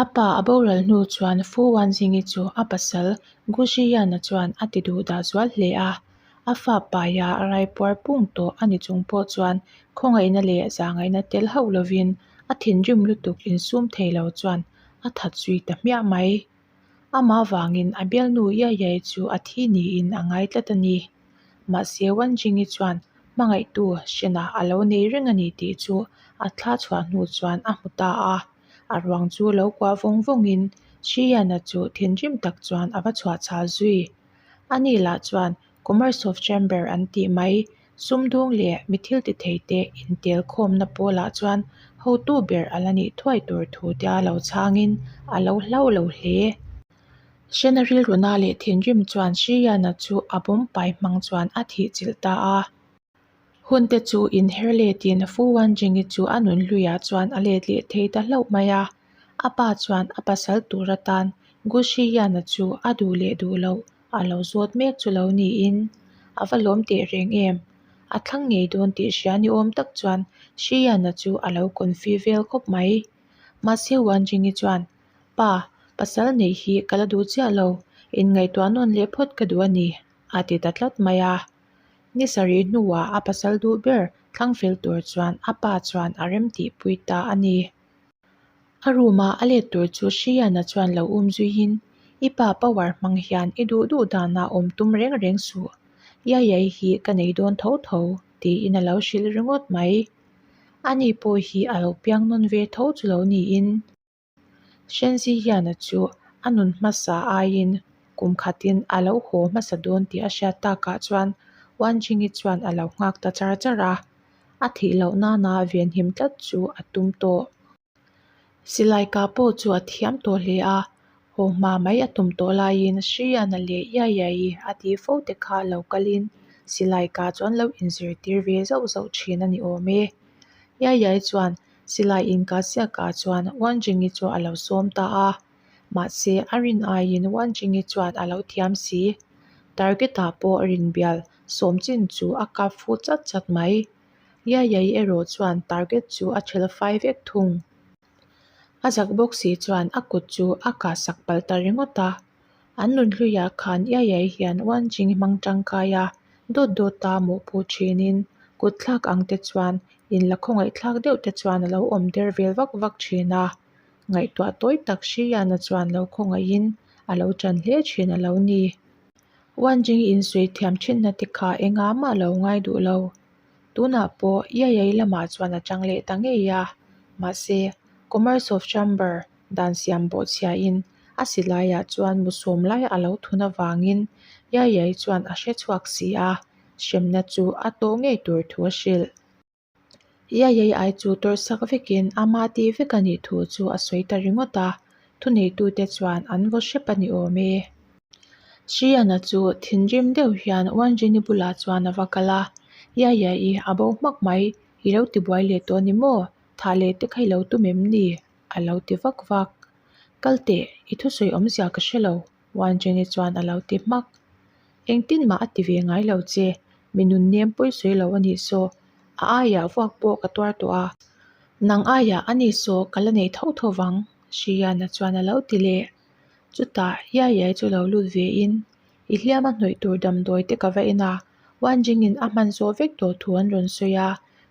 A pa a boral hnu chuan Fu Wanjing-i chu a pasal Gu Shiyan-a chuan a ti duh dah zual hle a. A fa paia raipuar pung tawh a ni chung pawh chuan khawngaihna leh zahngaihna tel hauh lovin a thinrim lutuk insum thei lo chuan a that zui ta hmiah mai. Amah vangin a bialnu Yayai chu a thi niin a ngai tlat a ni. Mahse Wanjing-i chuan hmangaihtu Shena a lo nei reng a ni tih chu a thla chhuah hnu chuan a hmu ta a. A ruang chu lo kuah vawng vawngin Shiyana chu thinrim tak chuan a va chhuah chhal zui. Ani lah chuan Commerce of Chamber an tih mai, sumdung leh mi thil ti thei te intel khawmna pawlah chuan hotu ber a la nih thuai tur thu te a lo chhangin a lo hlau lo hle. Hrena rilruna leh thinrim chuan Shiyana chu a bawmpai hmang chuan a thih chilh ta a. Hun te chu inher letin Fu Wanjing-i chu a nun hluiah chuan a let leh thei ta hlauh mai a. A pa chuan a pasal tur atan Gu Shiyan-a chu a duh leh duh loh a lo zawt mek chu lo niin a va lawm teh reng em. A thlang ngei dawn tih hria ni awm tak chuan Shiyan-a chu a lo confi vel khawp mai. Mahse Wanjing-i chuan, Pa, pasal neih hi ka la duh chiah lo, inngaihtuah nawn leh phawt ka duh a ni, a ti ta tlat mai a. Ni sarih hnuah a pasal duh ber thlang fel tur chuan a pa chuan a rem tihpui ta a ni. A room a a let tur chu Hriana chuan lo um zuiin, I pa power hmang hian i duh duh danah awm tum reng reng suh. Iaiai hi ka nei dawn tho tho, tiin a lo hrilh ringawt mai. Ani pawh hi a lo piang nawn ve tho chu lo niin. Shenzi hian a chu a nun hmasa aiin kum khatin a lo haw hmasa dawn tih a hriat takah chuan Wanjing-i chuan a lo nghak ta char char a, a thih loh nana venhim tlat chu a tum tawh. Silai kah pawh chu a thiam tawh hle a, haw hma mai a tum tawh laiin Hriana leh Iaiai a tih fo te kha lo kalin silai kah chu an lo inzirtir ve zauh zauh thin a ni awm e. Iaiai chuan Silai inkahsiakah chuan Wanjingi chu a lo sawm ta a, mahse a rin aiin Wanjingi chuan a lo thiam si. Target-ah pawh rinbial sawm chin chu a kap fuh chat chat mai. Yayai erawh chuan target chu a thel fai vek thung. A zak bawk si chuan a kut chu a kahsak palh ta ringawt a. An nunhluiah khan Yayai hian Wanjingi hmang tangkai a, dawt dawta mawhpuh thinin kut thlak ang te chuan In la khawngaihthlak deuh te chuan a lo awm der vel vak vak thin a, ngaihtuah tawi tak Hriana chuan lo khawngaihin a lo ṭan hle thin a lo ni. Wanjing insuih thiam thinna te kha engah mah lo ngai duh lo. Tunah pawh Iaiai lamah chuan a chang leh ta ngei a, mahse Commerce of Chamber dan siam bawhchhiahin a silaiah chuan mu sawm lai a lo thun avangin Iaiai chuan a hre chhuak si a. Hremna chu a tawh ngei tur thu a hrilh. Iaiai ai chu tawrhsak vekin ama tih vek a nih thu chu a sawi ta ringawt a, thuneitute chuan an vaw hrep a ni awm e. Hriana chu thinrim deuh hian Wanjini bulah chuan a va kal a, Iaiai a bo hmak mai, i lo tibuai leh tawh a ni maw? Thah leh te kha i lo tum em ni? a lo ti vak vak. Kal teh, i thusawi awmzia ka hre lo, Wanjini chuan a lo ti hmak. Engtin mah a ti ve ngai lo che, mi nun nem pawi sawi lo a nih saw, a aiah vuak pawh ka tuar tawh a, nang aiah a nih saw ka la nei tho tho vang, Hriana chuan a lo ti leh. Chutah Yayai chu lo lut ve in, I hliam a hnawih tur damdawi te ka va en a, Wanjingin a hman zawh vek tawh thu an rawn sawi a,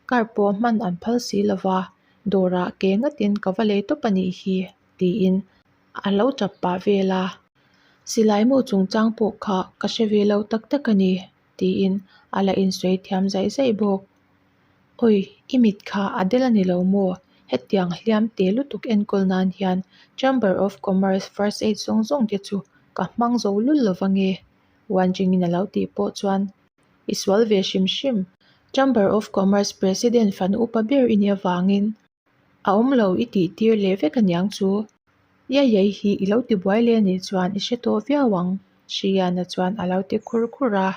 car pawh hman an phal si lo va, dawrah ke ngatin ka va lei tawp a nih hi, tiin a lo tap pah vel a. Silai mu chungchang pawh kha ka hre ve lo tak tak a ni, tiin a la insawi thiam zaih zaih bawk. Awi, i mit kha a del a ni lo maw? Hetiang hliam te lutuk enkawl nan hian Chamber of Commerce First Aid zawng zawng te chu ka hmang zo lul lo va nge? Wanjingin a lo tih pawh chuan i sual ve hrim hrim. Chamber of Commerce President fanu upa ber i nih avangin A awm lo i tih tir leh vek aniang chu. Iaiai hi i lo ti buai leh anih chuan i hre tawh viau ang, Hriana chuan a lo ti khur khur a.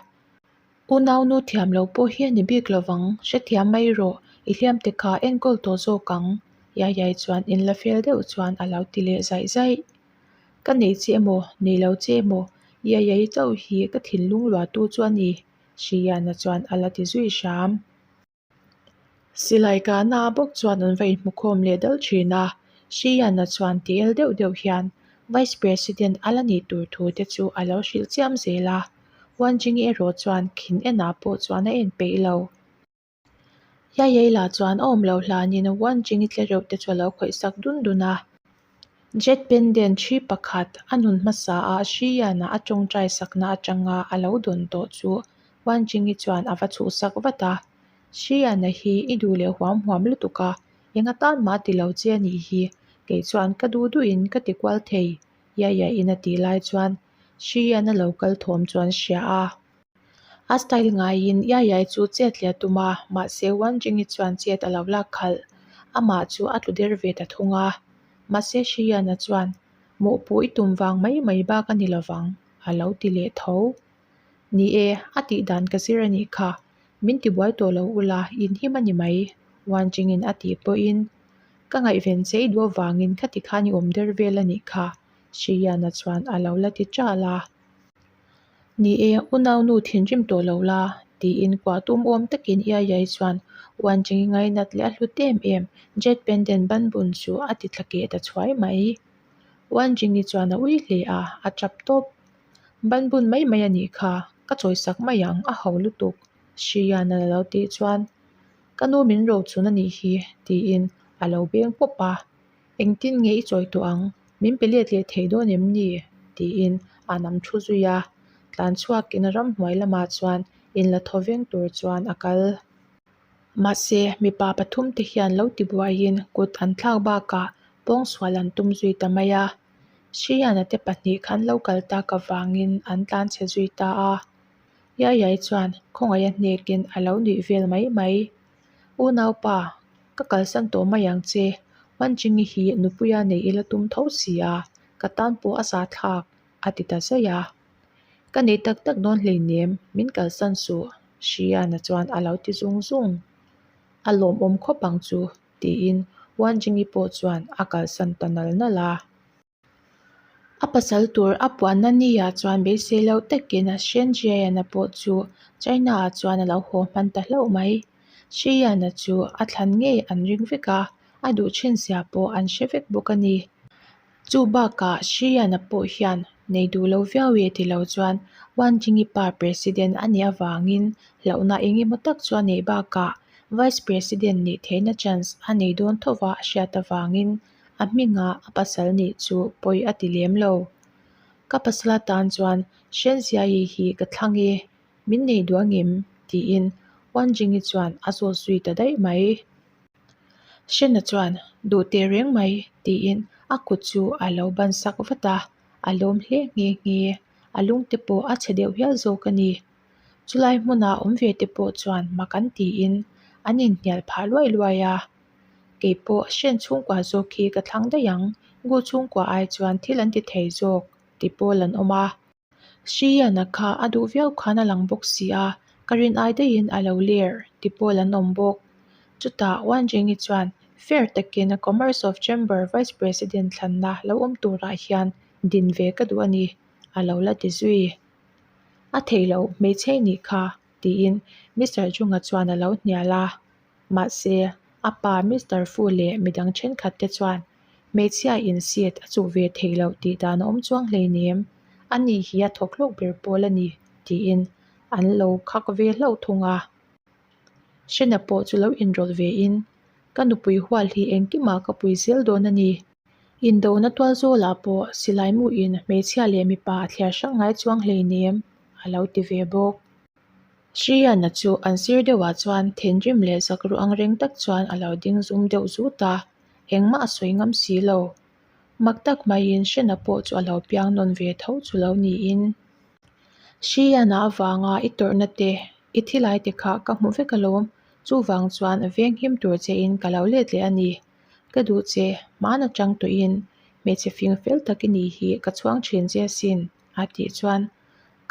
Unaunu thiam lo pawh hi a ni bik lovang, hrethiam mai rawh, i hliam te kha enkawl tawh zawk ang, Iaiai chuan inla fel deuh chuan a lo ti leh zaih zaih. Ka nei che emaw, nei lo che emaw, Iaiai chauh hi ka thinlung luahtu chu a ni, Hriana chuan a la ti zui hram. Silai kahna bawk chuan an va inhmukhawm leh dal thin a. Shi Yan-a chuan ti el deuh deuh hian Vice President a la nih tur thu te chu a lo hrilh chiam zel a, Wan Jing-i erawh chuan khin enah pawh chuan a en peih lo. Yayai lah chuan a awm loh hlanin Wan Jing-i tle reuh te chu a lo khawih sak dun dun a. Jet pendant thi pakhat a nun hmasa a Shi Yan-a a tawngtai sakna atanga a lo dawn tawh chu Wan Jing-i chuan a va chhuhsak vat a. Shi Yan-a hi i duh leh huam huam lutuk a, Eng atan mah ti lo che a nih hi, kei chuan ka duh duhin ka ti kual thei, Yaya-in a tih lai chuan Shi-an a lo kal thawm chu an hria a. A style ngaiin Yaya-i chu chet leh a tum a, mahse Wan Jing-i chuan chet a lo lak khalh. Amah chu a tlu der ve ta thung a. Mahse Shi-an-a chuan, Mawhpuh i tum vang mai mai bak a ni lovang, a lo ti leh tho. Ni e, a tih dan ka zir a nih kha, Min tibuai tawh lo ula, in him a ni mai, Wan Jingin a tih pawhin ka ngaihven che i duh avangin khati khan i awm der vel a nih kha, Shi Yana chuan a lo la ti ṭal a. Ni e, unaunu thinrim tawh lo la, tiin kuah tum awm takin Iaiai chuan Wan Jingi ngainat leh a hlut em em Jade pendant banbun chu a ti thla keh ta chhuai mai. Wan Jingi chuan a ui hle a, a ṭap tawp. Banbun mai mai a nih kha, ka chawisak mai ang, a ho lutuk, Hrian a lo tih chuan ka nu min ro chhun a nih hi tiin a lo beng pawp a, engtin nge i chawi tawh ang, min pe let leh thei dawn em ni? tiin a nam thu zui a, tlan chhuakin ramhnuai lamah chuan inla thaw veng tur chuan a kal. Mahse, mipa pathumte hian lo tibuaiin kut an thlak bakah pawngsual an tum zui ta mai a. Hriana te pahnih khan lo kal tak avangin an tlan chhe zui ta a. Yayai chuan khawngaih a hnekin a lo nuih vel mai mai. Unaupa, ka kalsan tawh mai ang che, Wanjingi hi nupuia nei ila tum tho si a, ka tan pawh a zahthlak, a ti ta zaih a. Ka nei tak tak dawn hleinem, min kalsan suh, Hriana chuan a lo ti zung zung. A lawmawm khawp ang chu. tiin Wanjingi pawh chuan a kalsan ta nal nal a. A pasal tur a puanna niah chuan beisei loh takin Shen Jiayana pawh chu China-ah chuan a lo haw hman ta hlauh mai. Shiyana chu a thlan ngei an ring vek a, a duh thin zia pawh an hre vek bawk a ni. Chu bakah Shiyana pawh hian nei duh lo viau e ti lo chuan Wanjingi pa President a nih avangin hlauhna eng emaw tak chu a neih bakah Vice President nih theihna chance a nei dawn tho va a hriat avangin a hmingah a pasal nih chu pawi a ti lem lo. Ka pasal atan chuan Shen Ziayi hi ka thlang e, min nei duh angem? tiin Wanjingi chuan a zawt zui ta daih mai. Shena chuan, Duh teh reng mai, tiin a kut chu a lo ban sak vat a, a lawm hle nghe nghe. A lungte pawh a chhe deuh hial zawk a ni. Chulai hmuna awm ve te pawh chuan mak an tiin an inhnial phah luai luai a. Kei pawh Shen chhungkua zawk khi ka thlang daih ang, Gu chhungkua ai chuan thil an ti thei zawk, ti pawl an awm a. Hriana kha a duh viau khan a lang bawk si a, ka rin ai daihin a lo ler ti pawl an awm bawk. Chutah Wanjingi chuan fair takin Commerce of Chamber Vice President thlanna lo awm turah hian din ve ka duh a ni, a lo la ti zui. A theih loh hmeichhe nih kha, tiin Mister Junga chuan a lo hnial a. Mahse, a pa Mister Fu leh midang thenkhat te chuan hmeichhia in seat a chuh ve theih loh tih dan a awm chuang hleinem, a ni hi a thawk hlawk ber pawl a ni, tiin an lo khak ve hlauh thung a. Hrena pawh chu lo inrawlh ve in, Ka nupui hual hi engkimah ka pui zel dawn a ni. Indona tual zawlah pawh silai muin hmeichhia leh mipa a thliar hrang ngai chuang hleinem, a lo ti ve bawk. Sriyana chu an sir deuhah chuan thinrim leh zak ruh ang reng tak chuan a lo ding zum deuh zut a, engmah a sawi ngam si lo. Mak tak maiin Hrena pawh chu a lo piang nawn ve tho chu lo niin. Sriyana avanga i tawrhna te, i thilai te kha ka hmu vek alawm, chuvang chuan venghim tur chein ka lo let leh a ni. Ka duh che, hmaan atang tawhin hmeichhe fing fel tak i nih hi ka chhuang thin che asin, a tih chuan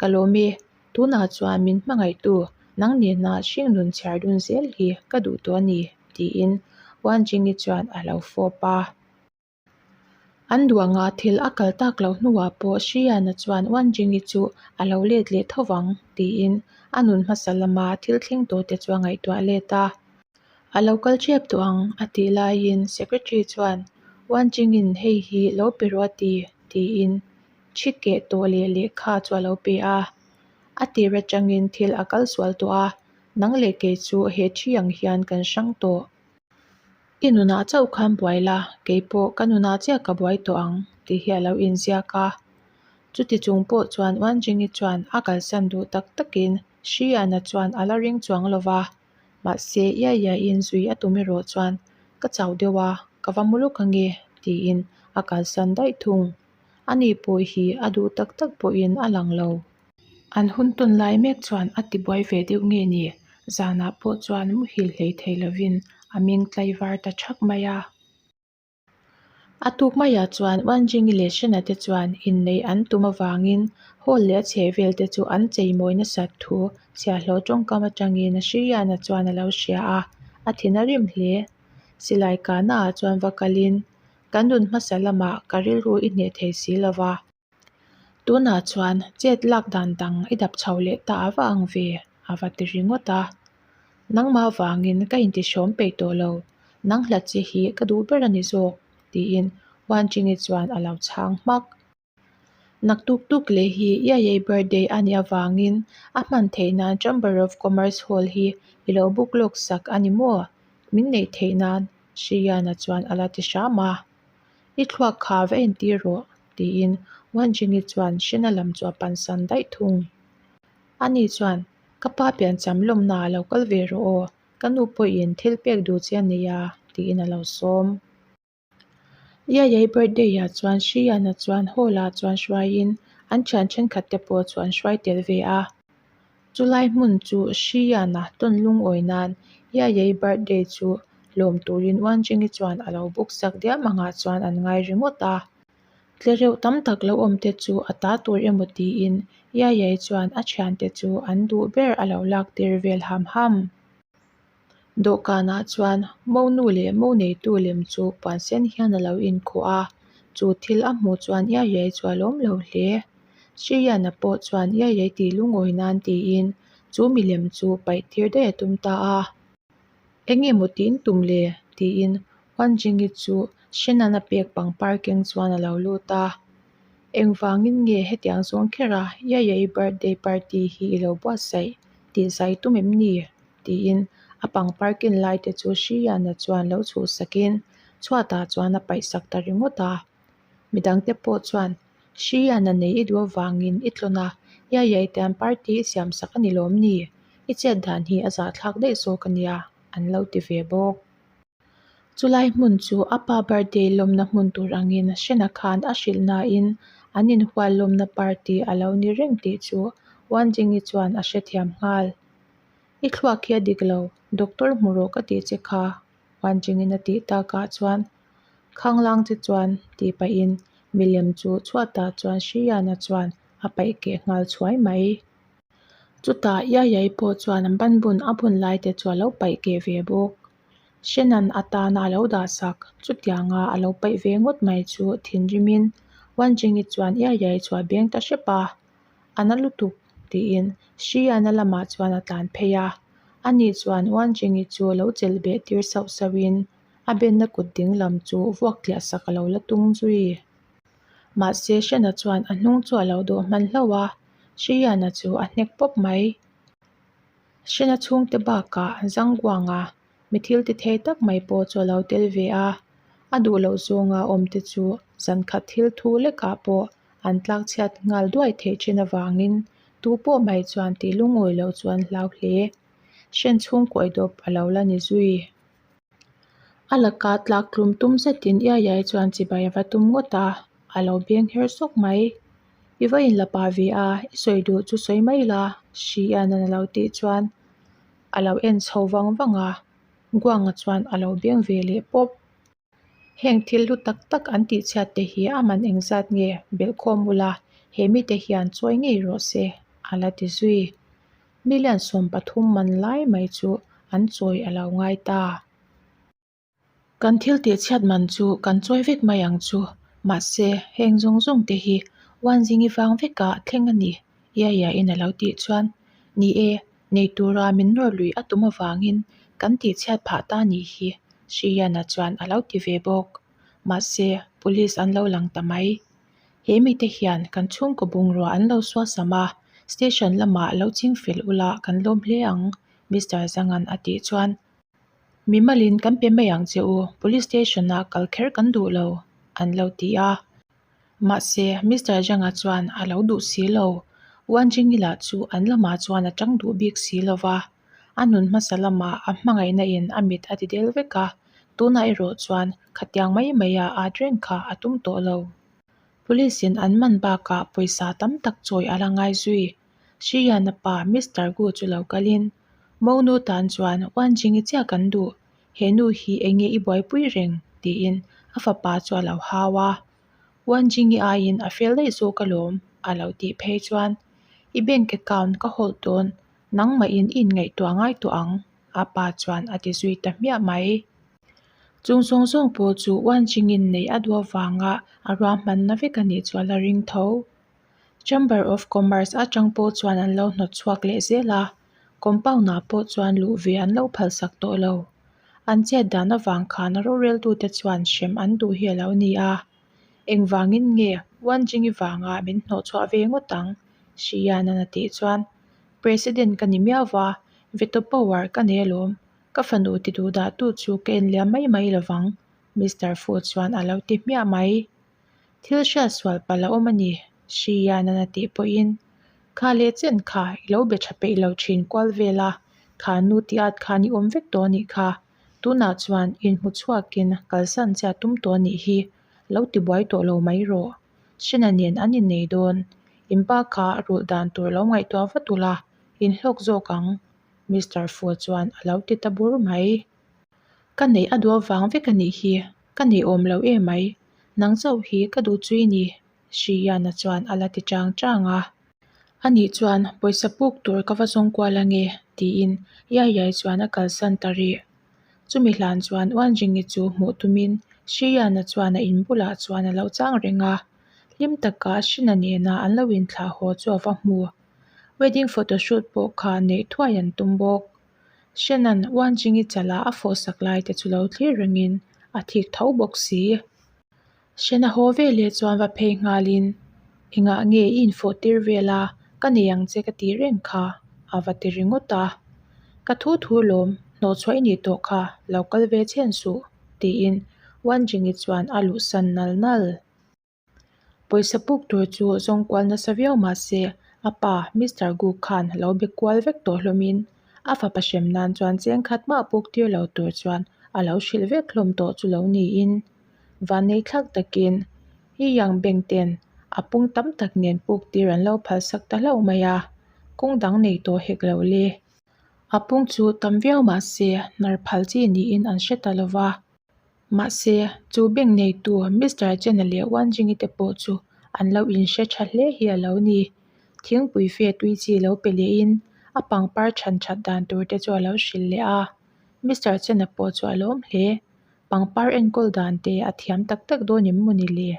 ka lawm e. Tunah chuan min hmangaihtu nang nena hringnun chhiar dun zel hi ka duh tawh a ni, tiin Wan Jing-i chuan a lo fawp a. An duanga thil a kal tak loh hnuah pawh Hriana chuan Wan Jing-i chu a lo let leh tho vang, tiin a nun hmasa lama thil thleng tawhte chu a ngaihtuah let a. A lo kal ṭep tawh ang, a tih laiin Secretary chuan, Wanjingin hei hi lo pe rawh a ti, tiin thi keh tawh leh lehkha chu a lo pe a. A tir atangin thil a kal sual tawh a, nang leh kei chu he thi ang hian kan hrang tawh. I nunah chauh khan buai la, kei pawh ka nunah chiah ka buai tawh ang, tih hi a lo inziak a. Chuti chung pawh chuan Wanjingi chuan a kalsan duh tak takin Hriana chuan a la ring chuang lo va, mahse iai iaiin zui a tum erawh chuan ka chau deuh a, ka va mu lawk ange tiin a kalsan daih thung. Ani pawh hi a duh tak tak pawhin a lang lo. An hun tawn lai mek chuan a tibuai ve deuh nge ni? Zanah pawh chuan muhil hlei thei lovin a meng tlaivar ta thak mai a. A tuk maiah chuan Wanjingi leh Shena te chuan inneih an tum avangin hall leh a chhehvel te chu an cheimawi nasat thu chhiahhlawh tawngkam atangin Sriyana chuan a lo hria a, a thin a rim hle. Silai kahnaah chuan va kalin, Kan nun hmasa lamah ka rilru i hneh thei si lo va. Tunah chuan chet lak dan dang i dap chho leh ta a va ang ve, a va ti ringawt a. Nangmah vangin ka intihrawm peih tawh lo, nang hlat che hi ka duh ber a ni zawk, tiin Wanchini chuan a lo chhang hmak. Naktuk tuk leh hi Iaiei birthday a nih avangin a hman theih nan Chamber of Commerce Hall hi i lo book lawk sak a ni maw? Min neih theih nan, Sriyana chuan a la ti hram a. I thluak kha va entir rawh, tiin Wanjingi chuan Shena lam chu a pansan daih thung. Ani chuan, Ka pa piancham lawmna a lo kal ve rawh aw, ka nu pawhin thil pek duh che a nei a, tiin a lo sawm. Iaiai birthday ah chuan Sriyana chuan hall ah chuan hruaiin an thian thenkhat te pawh chu an hruai tel ve a. Chulai hmun chu Sriyana tawn lungawi nan Iaiai birthday chu lawm turin Uanjingi chuan a lo book sak diam angah chuan an ngai ringawt a. Tlereuh tam tak lo awm te chu a ta tur emaw tiin Iaiai chuan a thiante chu an duh ber a lo lak tir vel ham ham. Dawhkanah chuan monu leh mo neitu lem chu puan sen hian a lo inkhuh a, chu thil a hmuh chuan Iaiai chu a lawm lo hle. Sriyana pawh chuan Iaiai tih lungawi nan tiin chu milem chu paih tir daih a tum ta a. Eng emaw tiin tum le? tiin Wanjingi chu Shenana pek pangpar keng chuan a lo lut a. Engvangin nge hetiang zawng khera Iaiai birthday party hi i lo buatsaih tih zai tum em ni? tiin a pangpar ken lai te chu Sriyana chuan lo chhuhsakin chhuatah chuan a paihsak ta ringawt a. Midangte pawh chuan Sriyana nei i duh avangin i tlawn a, Iaiai te an party i siamsak a ni lawm ni? I chet dan hi a zahthlak daih zawk a nia, an lo ti ve bawk. Chulai hmun chu a pa birthday lawmna hmun tur angin Shena khan a hrilh nain an inhual lawmna party a lo ni reng tih chu Wanjingi chuan a hrethiam nghal. I thluak hi a dik lo, doctor hmu rawh ka tih che kha, Wanjingin a tih takah chuan Khanglang che chuan tih pahin milem chu chhuatah chuan Sriyana chuan a paih keh nghal chhuai mai. Chutah Iaiai pawh chuan banbun a bun lai te chu a lo paih keh ve bawk. Hrenan atana a lo dah sak, chutianga a lo paih ve ngawt mai chu thinrimin Wanjingi chuan Iaiai chu a beng ta hrep a, A na lutuk tiin Sriyana lamah chuan a tlan phei a. Ani chuan Wanjingi chu lo chelh beh tir sauh sauhin a benna kut ding lam chu vuak tliah sak a lo la tung zui. Mahse Hrena chuan a hnung chu a lo dawh hman hlauh a, Sriyana chu a hnek pawp mai. Hrena chhungte bakah Zangguanga mi thil ti thei tak mai pawh chu a lo tel ve a, a duh loh zawnga awmte chu zankhat thil thu lekah pawh an tlak chhiat nghal duai theih thin avangin tu pawh mai chuan tih lungawi loh chu an hlau hle. Hren chhungkawi dawp a lo la ni zui. A laka tlak tlum tum zetin Iaiai chuan chibai a va tum ngawt a, a lo beng her sawk mai. I va inla pa ve a, i sawi duh chu sawi mai la, Hrianan a lo tih chuan a lo en chho vang vang a, Guanga chuan a lo beng ve leh pawp. Heng thil hlu tak tak an tihchhiat te hi a man engzat nge belhkhawm ula he mite hian chawi ngei rawh se, a la ti zui. Million 13 man lai mai chu an chawi a lo ngai ta. Kan thil tihchhiat man chu kan chawi vek mai ang chu, mahse heng zawng zawng te hi Wanzingi vang vekah thleng a ni, Iaiia in a lo tih chuan, Ni e, nei tura min nawr lui a tum avangin kan tihchhiat phah ta nih hi, Sriyana chuan a lo ti ve bawk. Mahse, police an lo lang ta mai. He mite hian kan chhungkaw bungrua an lo suasam a, station lamah lo ching fel ula kan lawm hle ang, Mister Zangan a tih chuan. Mimalin kan pe mai ang che u, police station-ah kal kher kan duh lo, an lo ti a. Mahse, Mister Zhang-a chuan a lo duh si lo. Wan Jingyi lah chu an lamah chuan a tang duh bik si lo va. A nun hmasa lamah a hmangaihna in a mit a ti del vek a, tunah erawh chuan khatiang mai mai a at reng kha a tum tawh lo. Police in an man bakah pawisa tam tak chawi a la ngai zui. Hriana pa Mister Gu chu lo kalin, Monu tan chuan Wan Jingyi chiah kan duh, he nu hi eng nge i buaipui reng? tiin a fapa chu a lo hau a. Wan Jingyi aiin a fel daih zawk alawm, a lo tih phei chuan, I bank account ka hold dawn, nangmahin i inngaihtuah ngai tawh ang, a pa chuan a ti zui ta hmiah mai. Chung zawng zawng pawh chu Wan Jingyin neih a duh avanga a ruahmanna vek a nih chu a la ring tho. Chamber of Commerce atang pawh chuan an lo hnawt chhuak leh zel a, compound ah pawh chuan luh ve an lo phalsak tawh lo. An chet dan avang khan roreltute chuan hrem an duh hi a lo ni a. Engvangin nge Wanjingi vanga min hnawh chhuah ve ngawt ang? Hrianan a tih chuan, President ka ni miau va, veto power ka nei alawm. Ka fanu ti duh dah tu chu ka en liam mai mai lovang, Mister Fu chuan a lo ti hmiah mai. Thil hriat sual palh a awm a ni, Hrianan a tih pawhin, Kha leh chen kha i lo be tha peih lo thin kual vel a, kha nu ti at khan i awm vek tawh a nih kha. Tunah chuan inhmu chhuakin kalsan che a tum tawh a nih hi, lo ti buai tawh lo mai rawh. Hrena nen an innei dawn. In pa kha rulh dan tur lo ngaihtuah vat ula, in hlawk zawk ang, Mister Fu chuan a lo ti ta bur mai. Ka neih a duh avang vek a nih hi, ka nei awm lo em mai. Nang chauh hi ka duh chui ni, Hriana chuan a la ti chang chang a. Anih chuan pawisa puk tur ka va zawng kual ange tiin Yai Yai chuan a kalsan ta rih. Chumi hlan chuan Uanjingi chu hmuh tumin Hriana chuan a in bulah chuan a lo chang reng a. Hlim taka Hrina nena an lo inthlah haw chu a va hmu. Wedding photoshoot pawh kha neih thuai an tum bawk. Hrenan Uanjingi chala a fawhsak lai te chu lo thlir rengin a thik tho bawk si. Hrena haw ve leh chuan va phei nghalin, Engah nge i infawh tir vel a, ka nei ang che ka tih reng kha, a va ti ringawt a. Ka thu thu lawm, hnawhchhuah i nih tawh kha, lo kal ve chhen suh, tiin Uanjingi chuan a luhsan nal nal. Pawisa puk tur chu zawng kual nasa viau mah se a pa Mister Gu khan lo be kual vek tawh hlawmin a fapa hrem nan chuan cheng khat mah puk tir lo tur chuan a lo hrilh vek hlawm tawh chu lo niin vannei thlak takin Yi Yang Beng ten a pung tam tak nen puk tir an lo phalsak ta hlauh mai a, kawng dang nei tawh hek lo le. A pung chu tam viau mah se hnar phal chi niin an hre ta lo va. Mahse, chu bank neitu Mister Chen-a leh Wan Jing-i te pawh chu an lo inhre tha hle hi a lo ni. Thingpui fe tui chi lo pe lehin a pangpar chhan that dan tur te chu a lo hrilh leh a. Mister Chen-a pawh chu a lawm hle. Pangpar enkawl dan te a thiam tak tak dawn em maw ni le?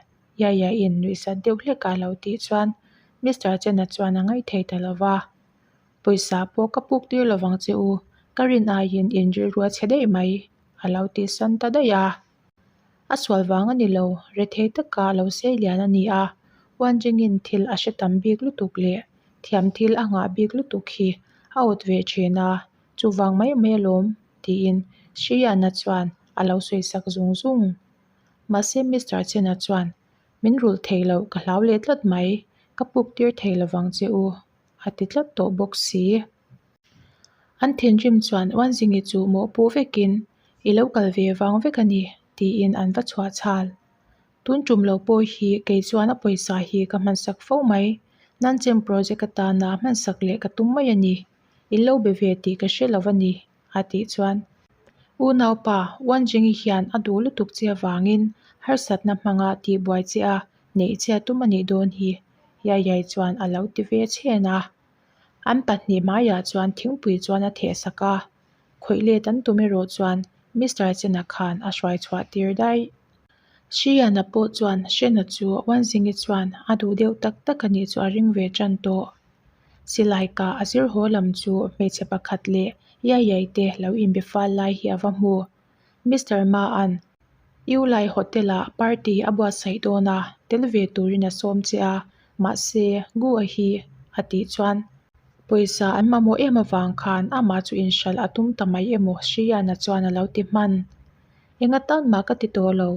Yaya-in nuihsat deuh hlek a lo tih chuan Mister Chen-a chuan a ngaithei ta lo va. Pawisa pawh ka puk tir lovang che u, ka rin aiin in rilru a chhe daih mai, a lo ti san ta daih a. A sual vang a ni lo, rethei taka lo sei lian a ni a, Uanjingin thil a hre tam bik lutuk leh thiam thil a nghah bik lutuk hi a awt ve thin a, chuvang mai mai alawm, tiin Hriana chuan a lo sawisak zung zung. Mahse Mister Chena chuan, Min rulh thei loh ka hlau leh tlat mai, ka puk tir thei lovang che u, a ti tlat tawh bawk si. An thinrim chuan Uanzingi chu mawhpuh vekin, I lo kal ve vang vek a ni, tiin an va chhuah chhal. Tun tum lo pawh hi kei chuan a pawisa hi ka hmansak fo mai. Nanchem project atana hmansak leh ka tum mai a ni. In lo be ve tih ka hre lo a ni, a tih chuan. Unaupa, Uanzingi hian a duh lutuk che avangin harsatna hmanga tihbuai che a neih che a tum a nih dawn hi, Yayai chuan a lo ti ve chhen a. An pahnih hmaiah chuan thingpui chuan a theh sak a, khawih let an tum erawh chuan Mister Chena khan a hruai chhuah tir daih. Hriana pawh chuan Hrena chu Uanzingi chuan a duh deuh tak tak a nih chu a ring ve tan tawh. Silai kah a zir haw lam chu hmeichhe pakhat leh Yayai te lo inbe fal lai hi a va hmu. Mister Ma'an. Yulai Hotel-ah party a buatsaih dawn a, tel ve turin a sawm che a, mahse Gu-a hi a tih chuan pawisa an mamawh em avang khan amah chu inhralh a tum ta mai emaw Hriana chuan a lo ti hman. Enga tan mah ka ti tawh lo,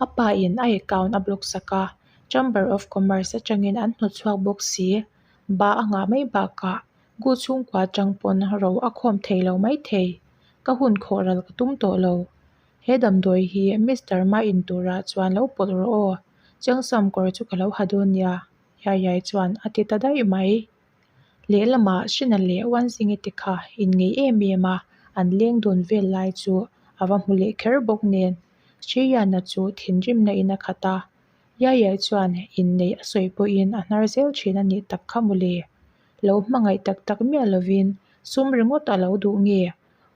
a pa in a account a block sak a, Chamber of Commerce atangin an hnawtchhuak bawk si, ba a nghah mai bakah Gu chhungkua atang pawn ro a khawm thei lo mai thei, ka hun khawh ral ka tum tawh lo. He damdawi hi Mister Ma in turah chuan lo pawlh rawh aw, Chiangsam kawr chu ka lo ha dawn nia, Yayai chuan a ti ta daih mai. Lehlamah Shina leh Wanzingi te kha inngei em em a, an leng dawn vel lai chu a va hmu leh kher bawk nen. Sriyana chu thinrimna in a khat a, Yayai chuan inneih a sawi pawhin a hnar zel thin a nih tak kha mawle. Lo hmangaih tak tak miah lovin sum ringawt a lo duh nge?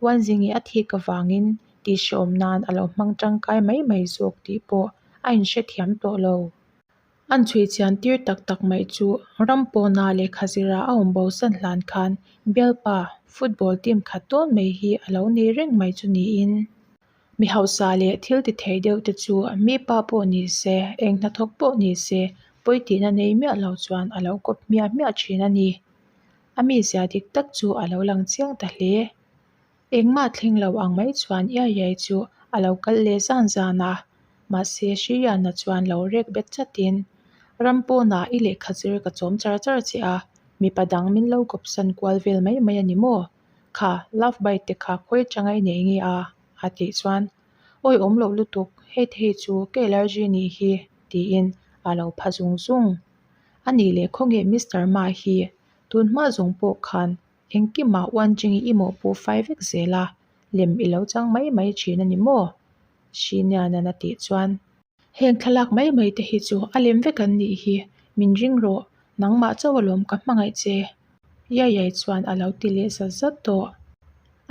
Wanzingi a thik avangin tihhrehawm nan a lo hmang tangkai mai mai zawk tih pawh a inhrethiam tawh lo. An chhui chian tir tak tak mai chu ram pawna lehkha zira a awm bo san hlan khan bialpa football team khat dawn mai hi a lo nei reng mai chu niin mi hausa leh thil ti thei deuh te chu mi pa pawh ni se eng hnathawk pawh ni se pawi tihna nei miah lo chuan a lo kawp hmiah hmiah thin a ni. A mizia dik tak chu a lo lang chiang ta hle. Engmah thleng lo ang mai chuan iai iai chu a lo kal leh zan zan a, mahse Sriyana chuan lo rek bet chatin, Ram pawnah i lehkha zir ka chawm char char che a, mipa dang min lo kawpsan kual vel mai mai a ni maw? Kha, love bite te kha khawi atanga i nei nge a? a tih chuan, Awi awm loh lutuk, hei te hi chu ka allergy nih hi, tiin a lo pha zung zung. A nih leh khawnge Mister Ma hi tun hma zawng pawh khan Engkimah Uanjing i mawhpuh fai vek zel a, lem i lo chang mai mai thin a ni maw? Shinian-a'n a tih chuan. Heng thlalak mai mai te hi chu a lem vek an nih hi, min ring rawh, nangmah chauh alawm ka hmangaih che. Yayai chuan a lo ti leh zat zat tawh.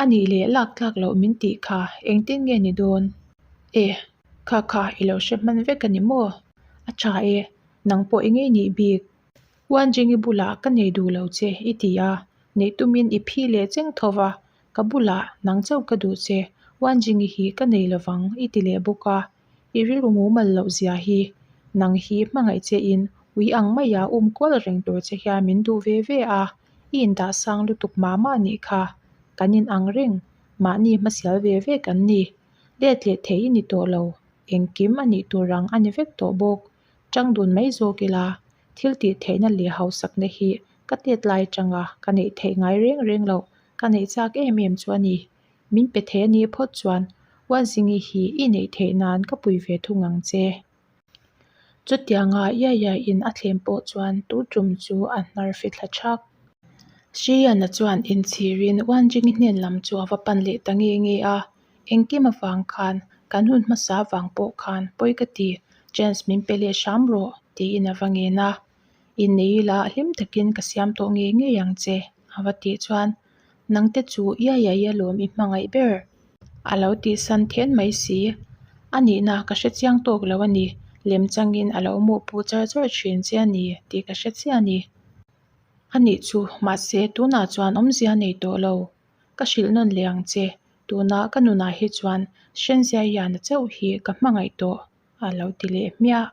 A nih leh lak tlak loh min tih kha engtin nge ni dawn? E, kha kha i lo hre hman vek a ni maw? A tha e, nang pawh i ngei nih bik. Uanjingi bulah ka nei duh lo che i ti a, neih tumin i phi leh cheng tho va, ka bulah nang chauh ka duh che, Uanjingi hi ka nei lovang i ti leh bawk a, i rilru mumal loh zia hi, nang hi hmangaih che in ui ang maia um kual reng tur che hian min duh ve ve a, i indah sang lutuk mah mah nih kha, kan in ang reng, mahni hmasial ve ve kan ni, let leh thei i ni tawh lo, engkim a nih tur ang a ni vek tawh bawk. Chang dun mai zawk ila, thil tih theihna leh hausakna hi ka tet lai atanga ka neih theih ngai reng reng loh, ka neih chak em em chu a ni. Min pe thei a nih phawt chuan Uanzingi hi i neih theih nan ka pui ve thung ang che. Chutianga Yaya in a thlem pawh chuan tu tum chu a hnar fithla thak. Sriyana chuan inchhirin Uanzingi hnen lam chu a va pan leh ta nge nge a, Engkim avang khan, kan hun hmasa avang pawh khan pawi ka ti, chance min pe leh hram rawh, tiin a va ngen a. Innei ila hlim takin ka siam tawh ngei ngei ang che, a va tih chuan, Nangte chu iai iai alawm i hmangaih ber, a lo tih san then mai si. A nihna ka hre chiang tawk lo a ni, lem changin a lo mawhpuh char char thin che a ni tih ka hre chiah a ni. A nih chu, mahse tunah chuan awmzia nei tawh lo. Ka hrilh nawn leh ang che, tuna ka nunah hi chuan Hrenzia Yana chauh hi ka hmangaih tawh, a lo ti leh hmiah.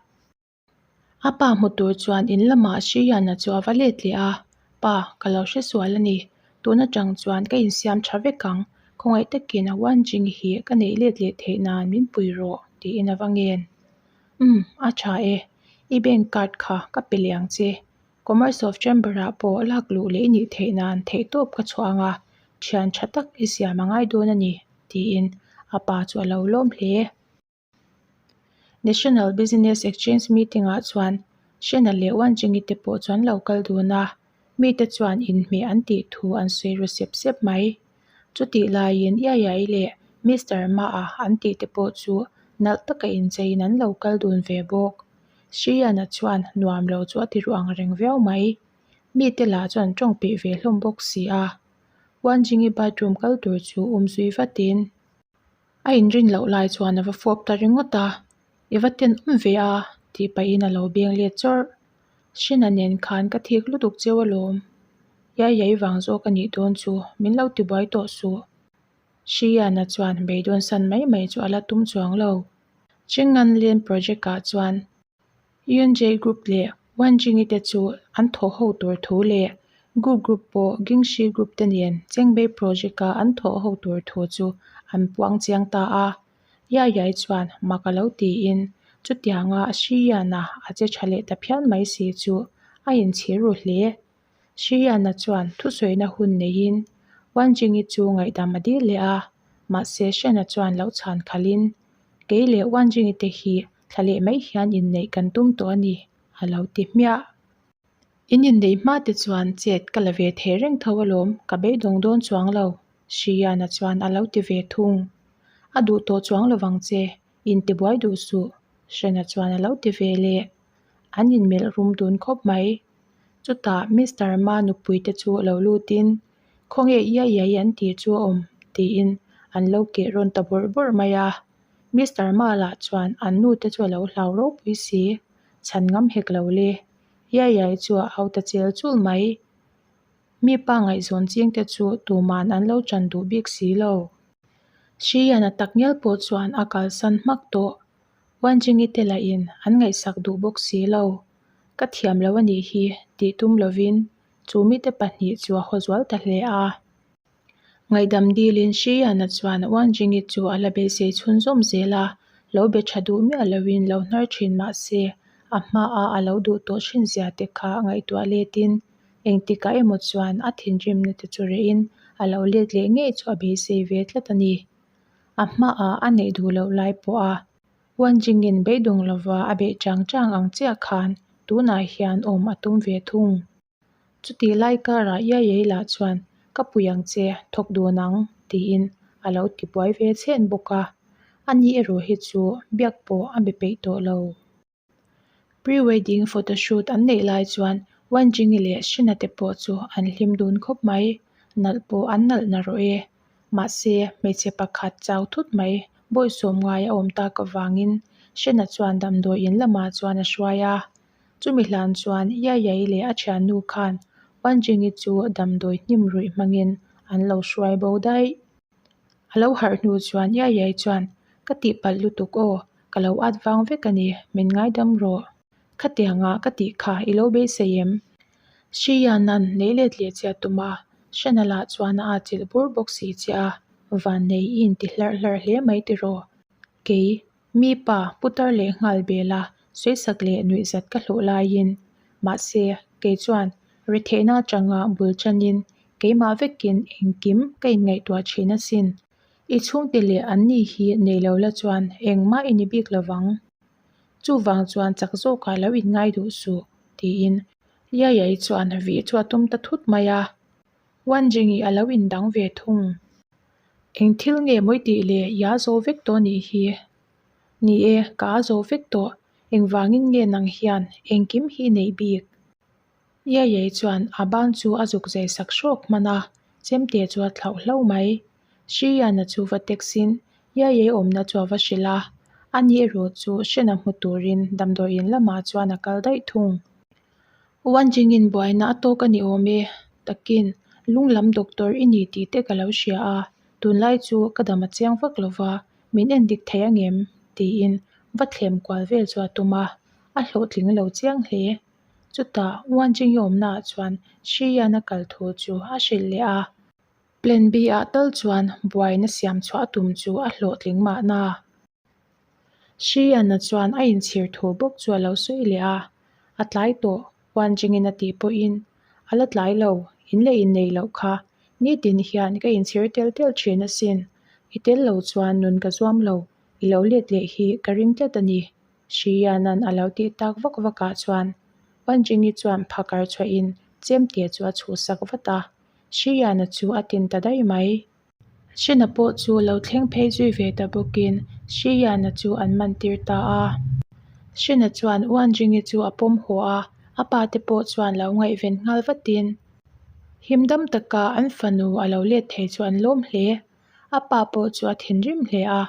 A pa hmu tur chuan in lamah Sri Yana chu a va let leh a, Pa, ka lo hre sual a ni. Tun atang chuan ka insiam tha vek ang, khawngaih takin a Wanjing hi ka neih let leh theih nan min pui rawh, tiin a va ngen. Umm, a tha e, i bank card kha ka pe leh ang che, Commerce of Chamber-ah pawh lak luh leh i nih theih nan theihtawp ka chhuah ang a, thian tha tak i siam a ngai dawn a ni, tiin a pa chu a lo lawm hle. National Business Exchange meeting-ah chuan Shena leh Wanjingi te pawh chuan lo kal dun a, mite chuan inhmeh an tih thu an sawi ru sep sep mai. Chutih laiin Iaiai leh Mister Ma-a an tih te pawh chu nalh taka incheiin an lo kal dun ve bawk. Sriyana chuan nuam lo chu a ti ruh ang reng viau mai. Mite lah chuan tawng peih ve hlawm bawk si a. Wanjingi bathroom kal tur chu um zui vatin a inrin loh lai chuan a va fawp ta ringawt a, I va tenawm ve a tih pahin a lo beng let chawrh. Srina nen khan ka thik lutuk cheu alawm. Iai iai vang zawk a nih dawn chu min lo tibuai tawh suh. Sriyana chuan beidawn san mai mai chu a la tum chuang lo. Chingan Land Project-ah chuan Yunjay Group leh Wanjingi te chu an thawh ho tur thu leh Gu Group pawh Gingshi Group te nen Chengbei Project-a an thawh ho tur thu chu an puang chiang ta a. Yayai chuan mak a lo tiin chutianga Shiyana a che tha leh ta phian mai si chu a inchhir ru hle. Shiyana chuan thusawina hun neiin Wanjingi chu ngaihdam a dil leh a, mahse Shena chuan lo chhan khalhin kei leh Wanjingi te hi thla leh mai hian inneih kan tum tawh a ni, a lo ti hmiah. In inneih hma te chuan chet ka la ve thei reng tho alawm, ka beidawng dawn chuang lo, Shiyana chuan a lo ti ve thung. A duh tawh chuang lovang che, intibuai duh suh, Shena chuan a lo ti ve leh. An inmelh rum dun khawp mai. Chutah Mister Ma nupui te chu lo lutin, Khawnge iai iai an tih chu a awm? tiin an lo keh rawn ta bawrh bawrh mai a. Mister Ma lah chuan an nu te chu a lo hlau ropui si, chhan ngam hek lo le. Iai iai chu a au ta chel chul mai. Mi pa ngaihzawn ching te chu tuman an lo ṭan duh bik si lo. Hriana takngial pawh chuan a kalsan hmak tawh. Wanjingi te lahin an ngaihsak duh bawk si lo. Ka thiam lo a nih hi tih tum lovin chu mite pahnih chu a haw zual ta hle a. Ngaihdam dilin Shiyana chuan Wanjingi chu a la beisei chhunzawm zel a, lo be tha duh miah loin lo hnar thin mah se a hmaa a lo duh tawh thin zia te kha ngaihtuah letin engtikah emaw chuan a thinrimna te chu rehin a lo let leh ngei chu a beisei ve tlat a ni. A hmaah a neih duh loh lai pawh a Wanjingin beidawng lova a beih chang chang ang chiah khan tunah hian awm a tum ve thung. Chutih lai karah Yayei lah chuan ka pui ang che thawk dun ang tiin a lo ti buai ve chhen bawk a, ani erawh hi chu biak pawh a be peih tawh lo. Pre-wedding photoshoot an neih lai chuan Wanjingi leh Shina te pawh chu an hlim dun khawp mai, nalh pawh an nalh na rawh e. Mahse, hmeichhe pakhat chau thut mai bawihsawm ngai a awm tak avangin Shina chuan damdawi in lamah chuan a hruai a. Chumi hlan chuan Yayai leh a thiannu khan Wanjingi chu damdawi hnim ruih hmangin an lo hruai bo daih. A lo harh hnu chuan Yayai chuan, Ka tihpalh lutuk aw, ka lo at vang vek a ni, min ngaidam rawh. Khatianga ka tih kha i lo beisei em? Shiyan-a'n nei let leh che a tum a, Shana lah chuan a atchilh bur bawk si che a, Vannei i inti hlarh hlarh hle mai tiraw? Kei, mi pa, putar leh nghal bela sawisak leh nuihzat ka hlawh laiin, mahse, kei chuan retheihna atanga bul chanin keimah vekin engkim ka inngaihtuah thin asin. I chhungte leh anni hi nei lo la chuan engmah i ni bik lovang. Chuvang chuan chak zawkah lo inngai duh suh, tiin Yayai chuan vih chu a tum ta thut mai a. Wanjingi a lo indang ve thung. Eng thil nge mawi tih leh i a zo vek tawh nih hi? Ni e, ka a zo vek tawh. Engvangin nge nang hian engkim hi i neih bik? Yayai chuan a ban chu a zuk zai sak hrawk hman a, chemte chu a thlauh hlo mai. Shiyana chu va text-in Yayai awmna chu a va hrilh a, ani erawh chu Shena hmu turin damdawiin lamah chuan a kal daih thung. Wanjingin buaina a tawk a ni awm e, takin lung lam doctor i ni tih te ka lo hria a, tunlai chu ka dam a chiang vak lo va, min en dik thei angem? tiin va thlem kual vel chu a tum a, a hlawhtling lo chiang hle. Chutah Wanjingi awmnaah chuan Shiyan a kal thu chu a hrilh leh a, Plan B ah tal chuan buaina siam chhuah a tum chu a hlawhtling mahna. Hriana chuan a inchhir thu bawk chu a lo sawi leh a, A tlai tawh, Wanjingin a tih pawhin, A la tlai lo, in leh innei loh kha, nitin hian ka inchhir tel tel thin asin, i tel lo chuan nun ka zuam lo, i lo let leh hi ka ring tlat a ni, Hriana'n a lo tih tak vak vakah chuan Wanjingi chuan phakar chhuahin chemte chu a chhuhsak vat a, Hriana chu a tin ta daih mai. Hrena pawh chu lo thleng phei zui ve ta bawkin Shiyana chu an man tir ta a. Hrena chuan Uanjingi chu a pawm haw a, a pa te pawh chuan lo ngaihven nghal vatin himdam taka an fanu a lo let thei chu an lawm hle. A pa pawh chu a thinrim hle a,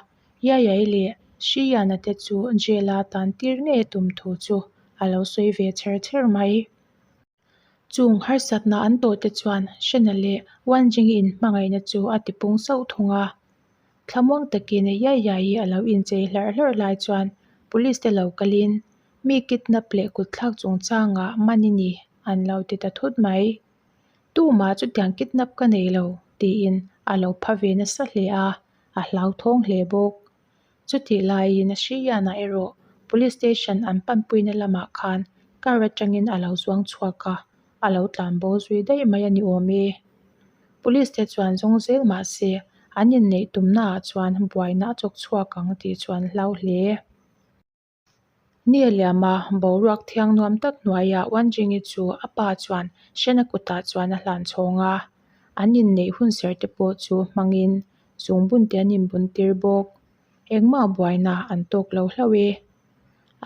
Yayai leh Shiyana te chu jail a tan tir ngei a tum thu chu a lo sawi ve chher chher mai. Chung harsatna an tawh te chuan Shena leh Wanjing-i inhmangaihna chu a tipung sauh thung a. Thlamuang takin Yaya-i a lo inchei hlarh hlarh lai chuan Police te lo kalin mi kidnap leh kutthlak chungchangah man i ni an lo ti ta thut mai. Tumah chutiang kidnap ka nei lo tiin a lo pha ve nasa hle a, a hlauthawng hle bawk. Chutih laiin Hriana erawh Police Station an panpuina lamah khan car atangin a lo zuang chhuak a, a lo tlan bo zui daih mai a ni awm e. Police te chuan zawng zel mah se an inneih tumnaah chuan buaina a chawk chhuak ang tih chu an hlau hle. Ni a liam a, boruak thiang nuam tak hnuaiah Wanjingi chu a pa chuan Hrena kutah chuan a hlan chhawng a, an inneih hunserh te pawh chu hmangin zungbun te an inbun tir bawk. Engmah buaina an tawk lo hlauh e.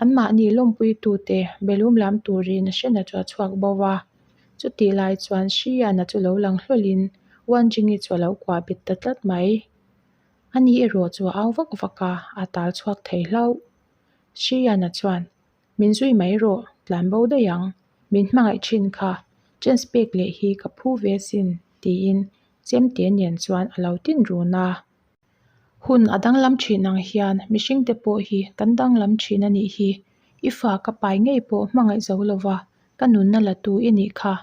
Anmahni lawmpuitute belum lam turin Hrena chu a chhuak bo va, chutih lai chuan Hriana chu lo lang hlawlhin Wanjingi chu a lo kuah bet ta tlat mai. Ani erawh chu a au vak vak a, a tal chhuak thei hlauh. Hriana chuan, Min zui mai rawh, tlan bo daih ang. Min hmangaih thin kha, chance pek leh hi ka phu ve asin, tiin chemte nen chuan a lo tin run a. Hun a danglam thin ang hian mihringte pawh hi kan danglam thin a nih hi. I fa ka pai ngei pawh hmangaih zo lova ka nunna la tu i nih kha.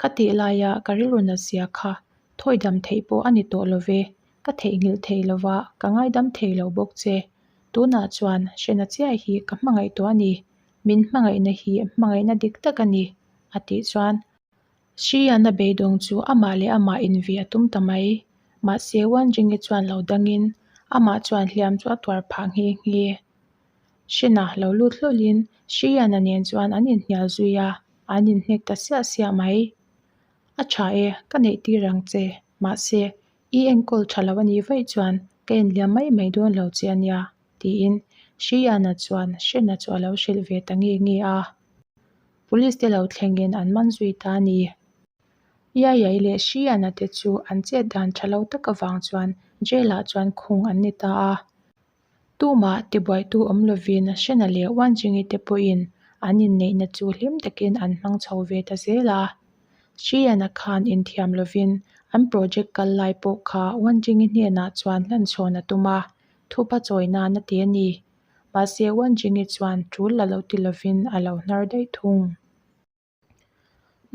Ka tih laia ka rilru natzia kha thawi dam theih pawh a ni tawh lo ve. Ka theihnghilh thei lova ka ngaidam thei lo bawk che. Tunah chuan hrena chiah hi ka hmangaih tawh a ni. Min hmangaihna hi hmangaihna dik tak a ni, a tih chuan. Hriana beidawng chu amah leh amah invi a tum ta mai. Mahse, Wanjingi chuan lo dangin amah chuan hliam chu a tuar phah nghe nghe. Hrena lo lut hlawlhin Hriana nen chuan an inhnial zui a, an inhnek ta siah siah mai. A tha e, ka neih tir ang che. Mahse, i enkawl tha lo a nih vaih chuan ka enliam mai mai dawn lo che a nia, tiin Hriana chuan Hrena chu a lo hrilh ve ta nge nge a. Police te lo thlengin an man zui ta a ni. Iaiai leh Hriana te chu an chet dan tha lo tak avang chuan jail ah chuan khung an ni ta a. Tumah tibuaitu awm lovin Hrena leh Wanjingi te pawhin an inneihna chu hlim takin an hmang chho ve ta zel a. Hriana khan inthiam lovin an project kal lai pawh kha Wanjingi hnenah chuan hlanchhawn a tum a, thupa chawi nan a ti a ni. Mahse Wanjingi chuan tul la lo ti lovin a lo hnar daih thung.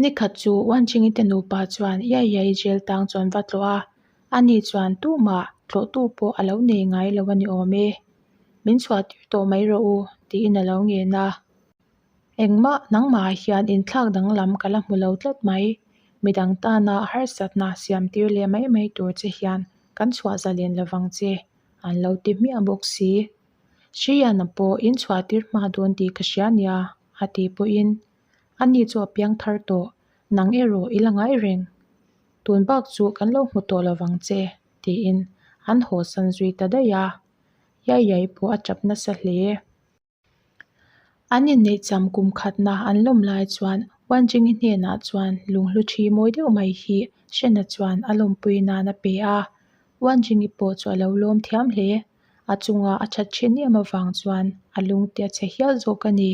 Nikhat chu Wanjingi te nupa chuan Iai Iai jail tang chuan va tlawh a, ani chuan tumah tlawhtu pawh a lo nei ngai lo a ni awm e. Min chhuah tir tawh mai rawh u tiin a lo ngen a. Engmah nangmah hian inthlak danglam ka la hmu lo tlat mai. Midang tana harsatna siam tir leh mai mai tur che hian kan chhuah zalen lovang che an lo ti hmiah bawk si. Hriana pawh in chhuah tir hma dawn tih ka hria nia a tih pawhin ani chu a piang thar tawh, nang erawh i la ngai reng. Tun bak chu kan lo hmu tawh lovang che tiin an haw san zui ta daih a, Yayai pawh a tap nasa hle. An inneih cham kum khatna an lawm lai chuan Wanjingi hnenah chuan lunghlu thi mawi deuh mai hi Hrena chuan a lawmpui nan a pe a. Wanjingi pawh chu a lo lawm thiam hle. A chunga a that thin em avang chuan a lungte a chhe hial zawk a ni.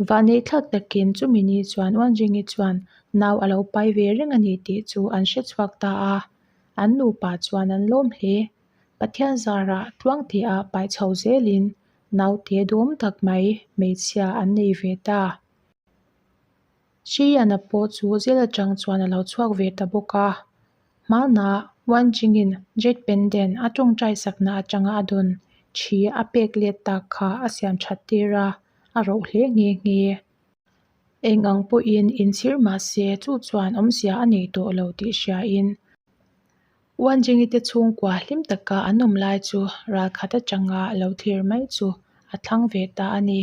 Vahneih thlak takin chumi ni chuan Wanjingi chuan nau a lo pai ve reng a ni tih chu an hre chhuak ta a. An nupa chuan an lawm hle. Pathian zarah tluangte-a pai chho zelin naute duhawm tak mai hmeichhia an nei ve ta. Hriana pawh chu zel atang chuan a lo chhuak ve ta bawk a. Hmanah Wanjingin Jade Pendant a tawngtai sakna atanga a dawn thi a pek let tak kha a siam that tir a, a roh hle nghe nghe. Eng ang pawhin inchhir mah se chu chuan awmzia a nei tawh lo tih hriain Wanjingi te chhungkua hlim taka an awm lai chu ralkhat atanga lo thlir mai chu a thlang ve ta a ni.